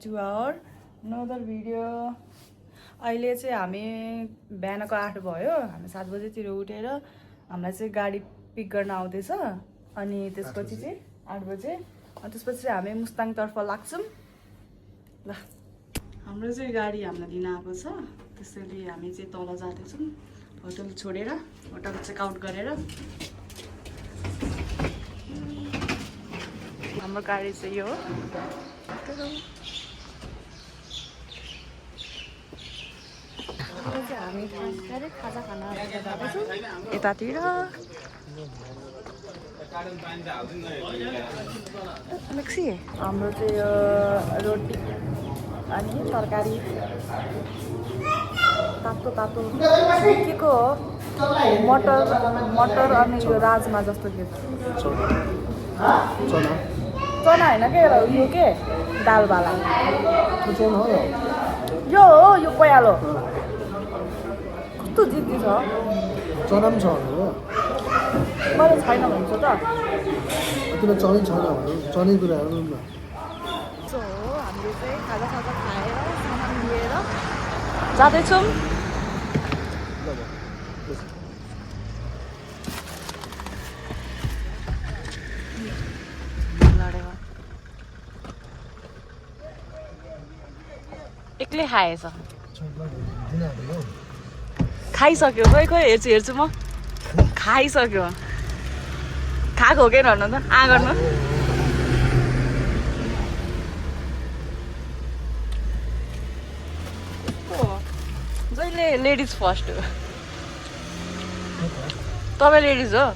to our another video. अहिले चाहिँ हामी बिहानको 8 भयो हामी 7 बजेतिर उठेर हामीलाई चाहिँ गाडी पिक गर्न आउँदैछ अनि त्यसपछि चाहिँ 8 बजे अनि त्यसपछि चाहिँ हामी मुस्ताङ तर्फ लाग्छौं ल हाम्रो चाहिँ गाडी हामीलाई लिन आएको छ त्यसैले हामी चाहिँ तल जाँदैछौं होटल छोडेर होटल चेक आउट गरेर हाम्रो गाडी चाहिँ यो हामी खाजा खाना जाँदैछौँ यतातिर हाम्रो चाहिँ यो रोटी अनि तरकारी तातो तातो के को हो मटर अनि यो राजमा जस्तो के चना होइन के यो के दालवाला यो हो यो पयालो कस्तो जिद्दी छ चना पनि छ मैले छैन भन्छ त किन चनै छैन चनै कुरा हेर्नु न सो हामीले चाहिँ खाजा खाएर सामान लिएर जाँदैछौँ एक्लै खाएछ खाइसक्यो खोइ खोइ हेर्छु म खाइसक्यो खाएको हो कि भन्नु त गर्नु जहिले लेडिज फर्स्ट हो तपाईँ लेडिज हो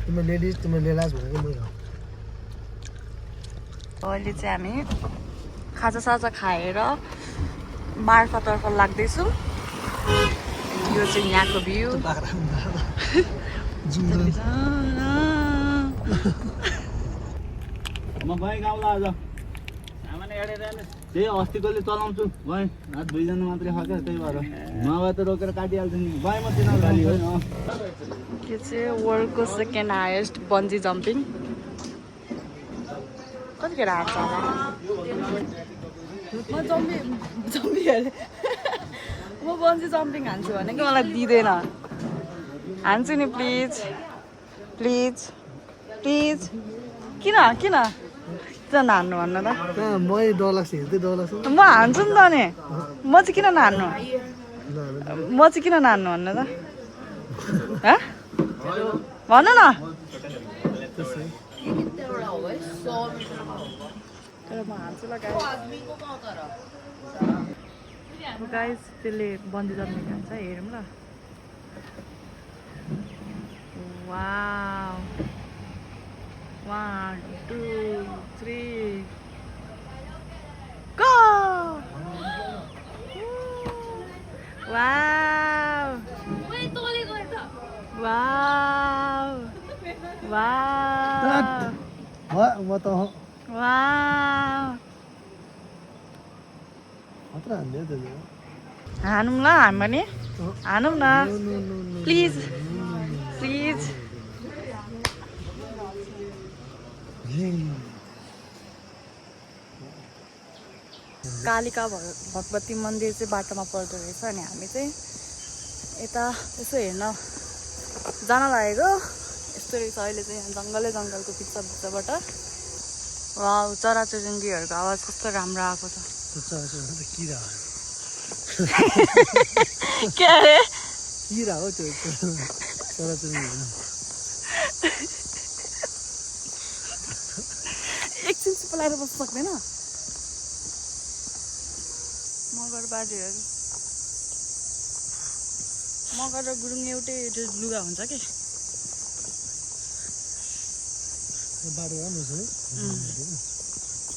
तिमी लेडिज तिमी लेलास भनेको मै हो अहिले चाहिँ हामी खाजासाजा खाएर मार्फातर्फ लाग्दैछौँ यो चाहिँ यहाँको भ्यू म गएँ गाउँला आज सामान हेरेर त्यही अस्तिकोले चलाउँछु गएँ आज 2 जना मात्रै छ क्या त्यही भएर नभए त रोकेर काटिहाल्छु नि गएँ म तिनीहरू गाली होइन यो चाहिँ वर्ल्डको सेकेन्ड हाइएस्ट बन्जी जम्पिङ कतिखेर हान्छ म म बन्जी जम्पिङ हान्छु भने कि मलाई दिँदैन हान्छु नि प्लिज प्लिज प्लिज किन किन नहान्नु भन्नु त मै डर लाग्छ हेर्दै डर लाग्छ म हान्छु नि त नि म चाहिँ किन नहान्नु म चाहिँ किन नहान्नु भन्नु त भन न तर म हान्छु ल गाइस त्यसले बन्दी जम्पिङ हान्छ हेरौँ ल wow 1 2 3 go wow wow wow म त wow मात्र हान्दै त हानौँ ल हामी पनि हानौँ न प्लिज प्लिज कालिका भगवती मन्दिर चाहिँ बाटोमा पर्दो रहेछ अनि हामी चाहिँ यता यसो हेर्न जान लागेको यस्तो रहेछ अहिले चाहिँ यहाँ जङ्गलको बिचबाट वाउ चराचुरुङ्गीहरूको आवाज कस्तो राम्रो आएको छ के अरे किरा हो त्यो चराचुरुङ्गी एकछिन पलाएर बस्नु सक्दैन मगरबारीहरू मगर र गुरुङ एउटै लुगा हुन्छ कि बाटो राम्रो छ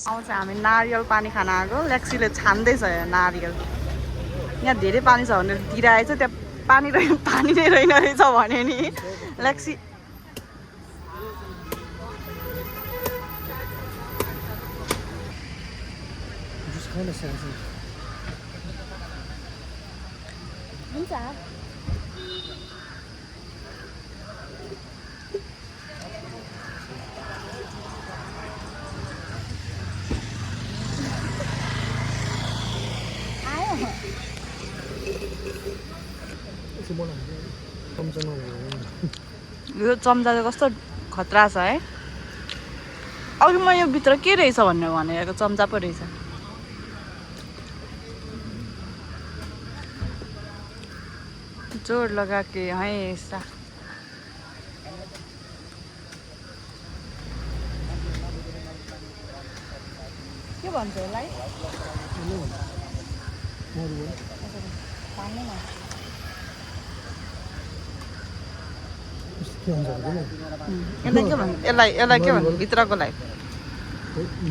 आउँछ हामी नारियल पानी खान आएको लेक्सीले छान्दैछ नारियल यहाँ धेरै पानी छ भनेर दिइरहेछ त्यहाँ पानी नै रहेन रहेछ भने नि लेक्सी हुन्छ चम्चा नभएर यो चम्चा चाहिँ कस्तो खतरा छ है अघि म यो भित्र के रहेछ भनेर भनेको चम्चा पो रहेछ जोड लगा के है ऐसा के भन्छ यसलाई यसलाई के भन्छ भित्रकोलाई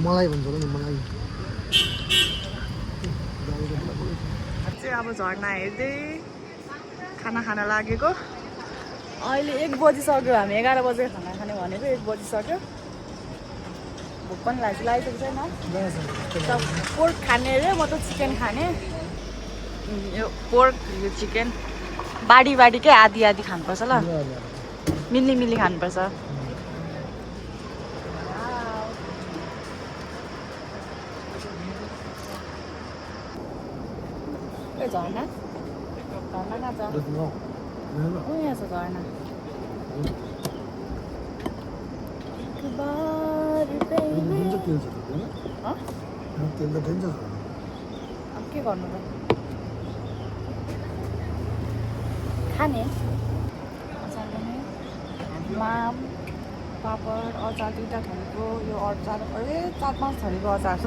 मलाई भन्छ नि मलाई चाहिँ अब झर्ना हेर्दै खाना खान लागेको अहिले 1 बजिसक्यो हामी 11 बजे खाना खाने भनेको 1 बजिसक्यो भोक पनि लागिसकेको छैन पोर्क खाने अरे म त चिकन खाने यो पोर्क यो चिकन बाडी बाडीकै आधी आधी खानुपर्छ ल मिल्ली मिल्ली खानुपर्छ ए झर्ना झर्ना कहाँ छ यहाँ छ झर्ना तेल त डेन्जर अब के गर्नु त खाने माम पापड अचार 2टा थरीको यो अचार अरे 4-5 थरीको अचार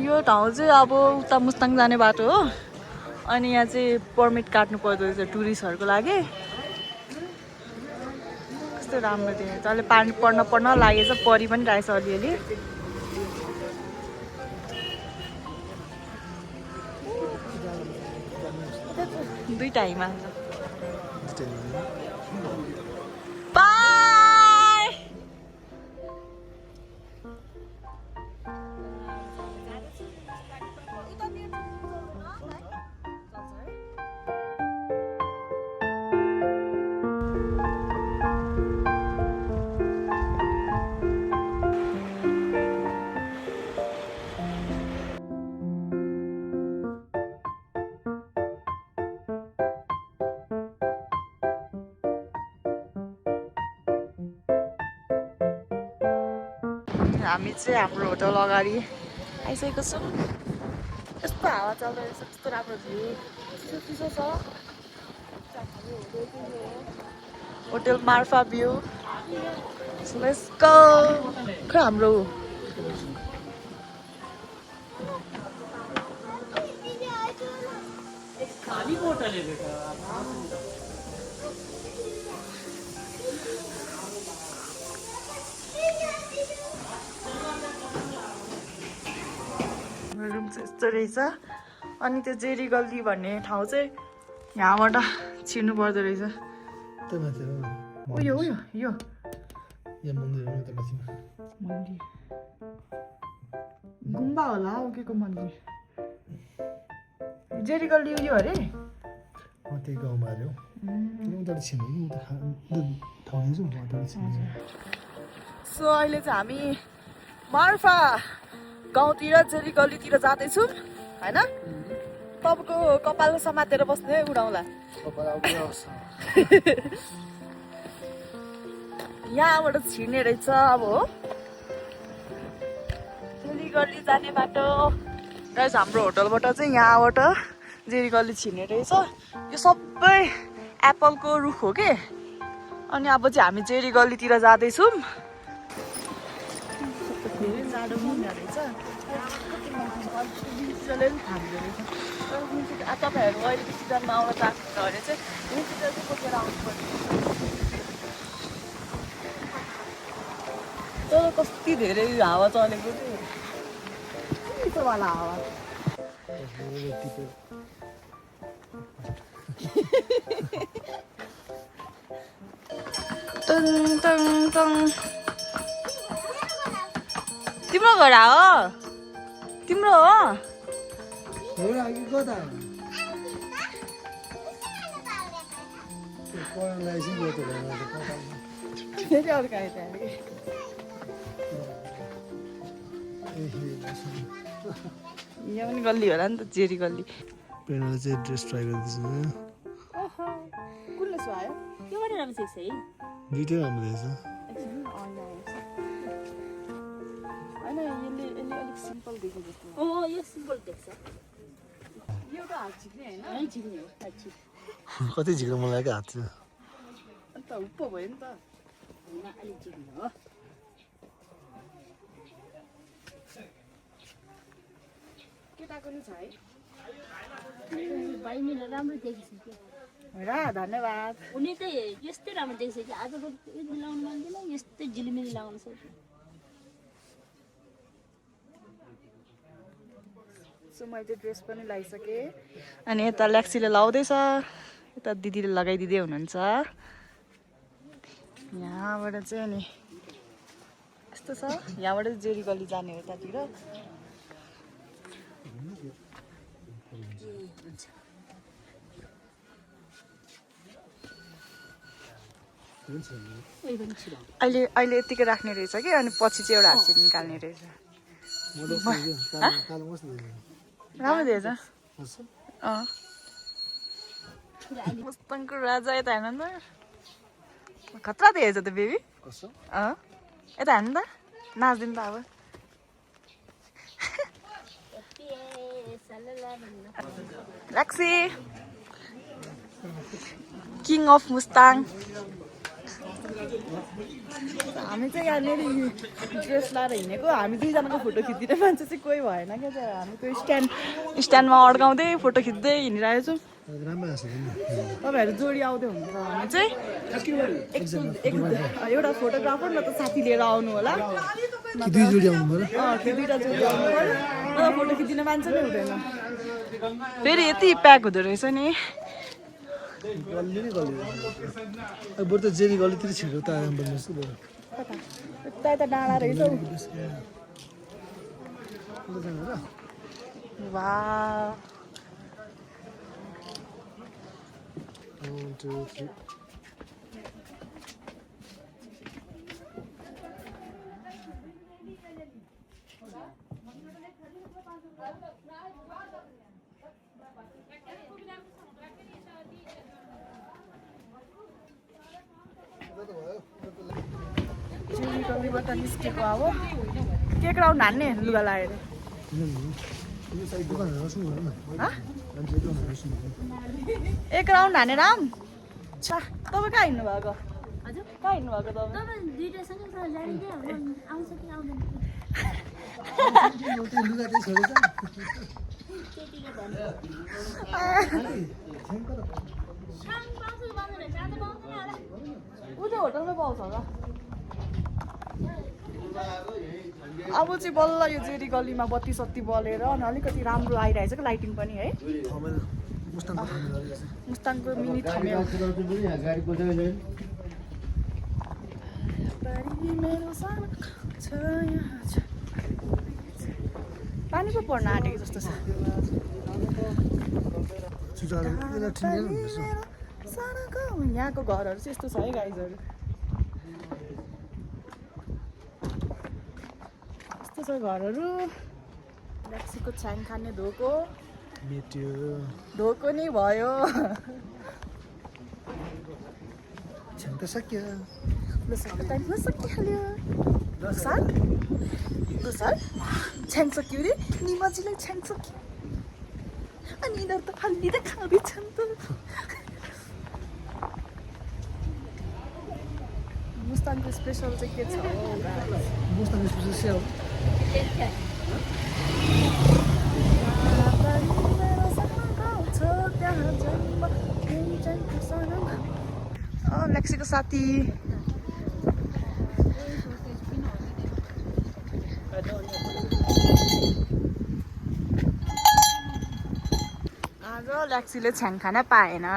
यो ठाउँ चाहिँ अब उता मुस्ताङ जाने बाटो हो अनि यहाँ चाहिँ पर्मिट काट्नु पर्दो रहेछ टुरिस्टहरूको लागि कस्तो राम्रो थियो तैँले पानी पढ्न लागेछ परि पनि रहेछ अलिअलि दुईटा हिमाल बाई हामी चाहिँ हाम्रो होटल अगाडि आइसकेको छौँ यस्तो हावा चल्दो रहेछ कस्तो राम्रो भ्यू चिसो छ hotel Marpha view let's go खै हाम्रो रुम चाहिँ यस्तो रहेछ अनि त्यो जेरी गल्ली भन्ने ठाउँ चाहिँ यहाँबाट छिर्नु पर्दो रहेछ उयो उयो यो मन्दिर गुम्बा होला हो के को मन्दिर जेरी गल्ली उयो अरे त्यही गाउँमा अरे हो उता छिर्नु ठाउँ सो अहिले चाहिँ हामी मार्फा गाउँतिर जेरी गल्लीतिर जाँदैछौँ होइन तपाईँको कपाल समातेर बस्ने उडाउँला यहाँबाट छिर्ने रहेछ अब हो जेरी गल्ली जाने बाटो रहेछ हाम्रो होटलबाट चाहिँ यहाँबाट जेरी गल्ली छिर्ने रहेछ यो सबै एप्पलको रुख हो के अनि अब चाहिँ हामी जेरी गल्लीतिर जाँदैछौँ धेरै जाडो पनि रहेछ तपाईँहरू अहिलेको सिजनमा आउन चाहनुहुन्छ भने चाहिँ विन्टर चाहिँ खोजेर आउनुपर्छ तर कति धेरै हावा चलेको थियो मिठोवाला हावा टङ टङ टङ तिम्रो घर हो तिम्रो हो फेरि अर्को आयो त्यहाँदेखि यहाँ पनि गल्ली होला नि त जेरी गल्ली प्रेरणाले चाहिँ ड्रेस ट्राई गर्दैछ कुनले सुहायो त्योबाट राम्रो देख्छ है दुइटै राम्रो देख्छ होइन यसले अलिक सिम्पल देखेको जस्तो यो सिम्पल देख्छ एउटा हात झिक्ने होइन है झिक्ने हो साँच्ची कति झिक्रो मलाई हात चाहिँ अन्त उप्पो भयो नि त होइन अलिक झिक्ने हो केटाको नि छ है बहिनीले राम्रो देखेछ कि र धन्यवाद उनी त यस्तै राम्रो देख्छ कि आजको यति लाउनु मान्दैन यस्तै झिलिमिली लाउनु सक्छ सो मैले ड्रेस पनि लगाइसकेँ अनि यता ल्याक्सीले लाउँदैछ यता दिदीले लगाइदिँदै हुनुहुन्छ यहाँबाट चाहिँ अनि यस्तो छ यहाँबाट जेरी गल्ली जाने हो यतातिर अहिले अहिले यतिकै राख्ने रहेछ कि अनि पछि चाहिँ एउटा हात चाहिँ निकाल्ने रहेछ राम्रो दिएछ मुस्ताङको राजा यता हेर्नु त खतरा दिएछ त बेबी यता हेर्नु त नाच्दिनु त अब Lexi, King of Mustang. हामी चाहिँ यहाँनिर ड्रेस लाएर हिँडेको हामी दुईजनाको फोटो खिच्दिने मान्छे चाहिँ कोही भएन क्या त हामी त्यो स्ट्यान्डमा अड्काउँदै फोटो खिच्दै हिँडिरहेको छौँ तपाईँहरू जोडी आउँदै हुनुहुन्छ हामी चाहिँ एउटा फोटोग्राफर न त साथी लिएर आउनु होला दुईटा जोडी आउनु पर्यो फोटो खिच्दिने मान्छे नै हुँदैन फेरि यति प्याक हुँदो रहेछ नि गल्ली नै गल्ली बरु त जेरी गल्लीतिर छिटो त आराम बन्नुहोस् कि बरु यता यता डाँडा रहेछ वाह 1 2 3 गल्लीबाट निस्केको अब केक राउन्ड हान्ने लुगा लगाएर एक राउन्ड हानेर आऊँ तपाईँ कहाँ हिँड्नु भएको कहाँ हिँड्नु भएको तपाईँ ऊ चाहिँ होटलमै पाउँछ होला अब चाहिँ बल्ल यो जेरी गल्लीमा बत्ती सत्ती बलेर अनि अलिकति राम्रो आइरहेछ क्या लाइटिङ पनि है मुस्ताङको मिनी थमेल पानी पो पर्न आँटेको जस्तो छ यहाँको घरहरू चाहिँ यस्तो छ है गाइजहरू यस्तो छ घरहरू ल्याक्सीको छ्याङ खाने धोको धोको नि भयो छ्याङ त सक्यो लोसारको टाइममा सकिहाल्यो लोसार छ्याङ सक्यो रे निमाजीलाई छ्याङ सक्यो अनि यिनीहरू त फालिँदै खाँदैछन् त मुस्ताङको स्पेसल चाहिँ के छ मुस्ताङ स्पेसल स्याउ ल्याक्सीको साथी आज ल्याक्सीले छ्याङ खान पाएन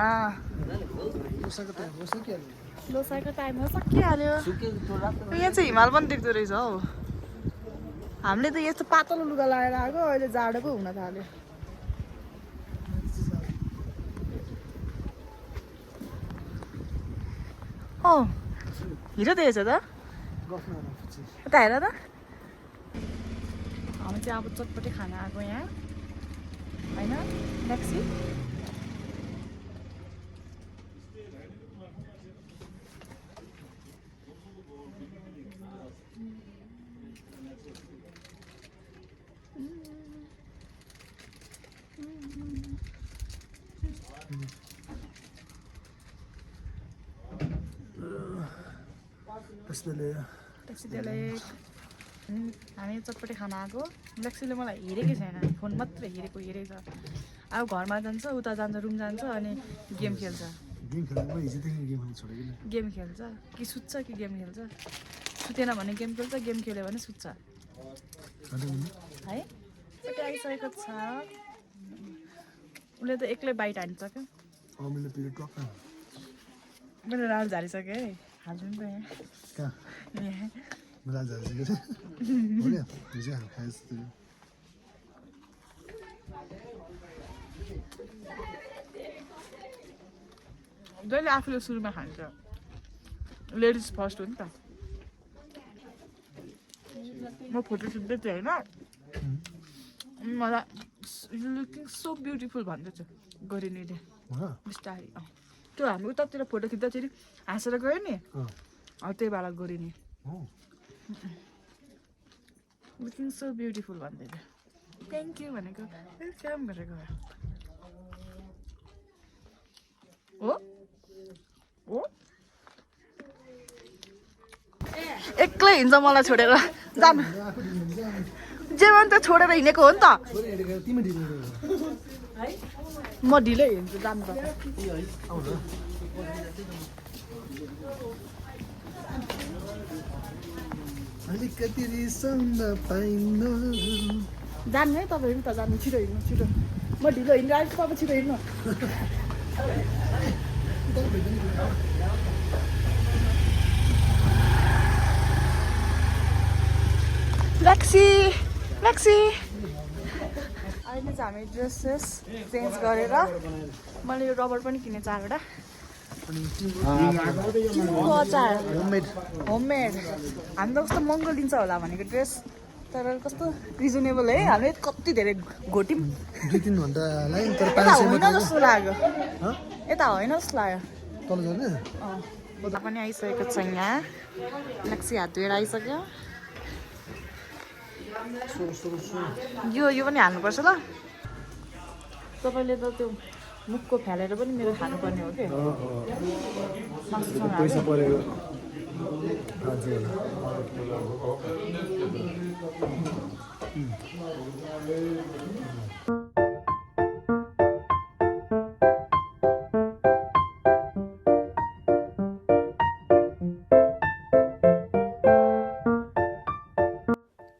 लोसारको टाइम हो सकिहाल्यो यहाँ चाहिँ हिमाल पनि देख्दो रहेछ हौ हामीले त यस्तो पातलो लुगा लगाएर आएको अहिले जाडो पो हुन थाल्यो हिरो देखेछ त गफ नगर्नु यता हेर त हामी चाहिँ अब चटपटे खाना आएको यहाँ होइन ट्याक्सी ट्याक्सी त्यसले हामी चटपटे खाना आएको ट्याक्सीले मलाई हेरेकै छैन फोन मात्रै हेरेको हेरेको छ अब घरमा जान्छ उता जान्छ रुम जान्छ अनि गेम खेल्छ गेम खेल्छ कि सुत्छ कि गेम खेल्छ सुतेन भने गेम खेल्छ गेम खेल्यो भने सुत्छ है चटै आइसकेको छ उसले त एक्लै बाइट हान्छ क्या मेरो राल झारिसक्यो है हाल्छु नि त यहाँ जहिले आफूले सुरुमा खान्छ लेडिज फर्स्ट हो नि त म फोटो खिच्दै थिएँ होइन मलाई लुकिङ सो ब्युटिफुल भन्दैछु गरिनीले बिस्तारै त्यो हामी उतातिर फोटो खिच्दाखेरि हाँसेर गयो नि त्यही बेला गरिनी लुकिङ सो ब्युटिफुल भन्दैछ थ्याङ्क यू भनेको वेलकम गरेको हो हो एक्लै हिँड्छ मलाई छोडेर जानु जे भन्छ त्यो छोडेर हिँडेको हो नि त म ढिलै हिँड्छु जानुपर्छ अलिकति रिसाउन पाइन्न जानु है तपाईँहरू त जानु छिटो हिँड्नु छिटो म ढिलो हिँडेर आएछु तपाईँ छिटो हिँड्नु ट्याक्सी ट्याक्सी अहिले चाहिँ हामी ड्रेसेस चेन्ज गरेर मैले यो रबर पनि किनेँ 4वटा अचार होममेड हामी त कस्तो महँगो लिन्छ होला भनेको ड्रेस तर कस्तो रिजनेबल है हामीले कति धेरै घोट्यौँ 2-3 घन्टा लाग्यो तर यता होइन जस्तो लाग्यो यता होइन जस्तो लाग्यो तल जाने पनि आइसकेको छ यहाँ ट्याक्सी हात धोएर आइसक्यो यो पनि हाल्नुपर्छ ल तपाईँले त त्यो मुखको फ्यालेर पनि मेरो खानुपर्ने हो कि पैसा परेको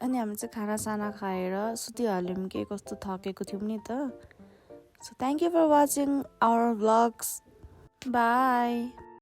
अनि हामी चाहिँ खानासाना खाएर सुतिहाल्यौँ के कस्तो थकेको थियौँ नि त So thank you for watching our vlogs. Bye.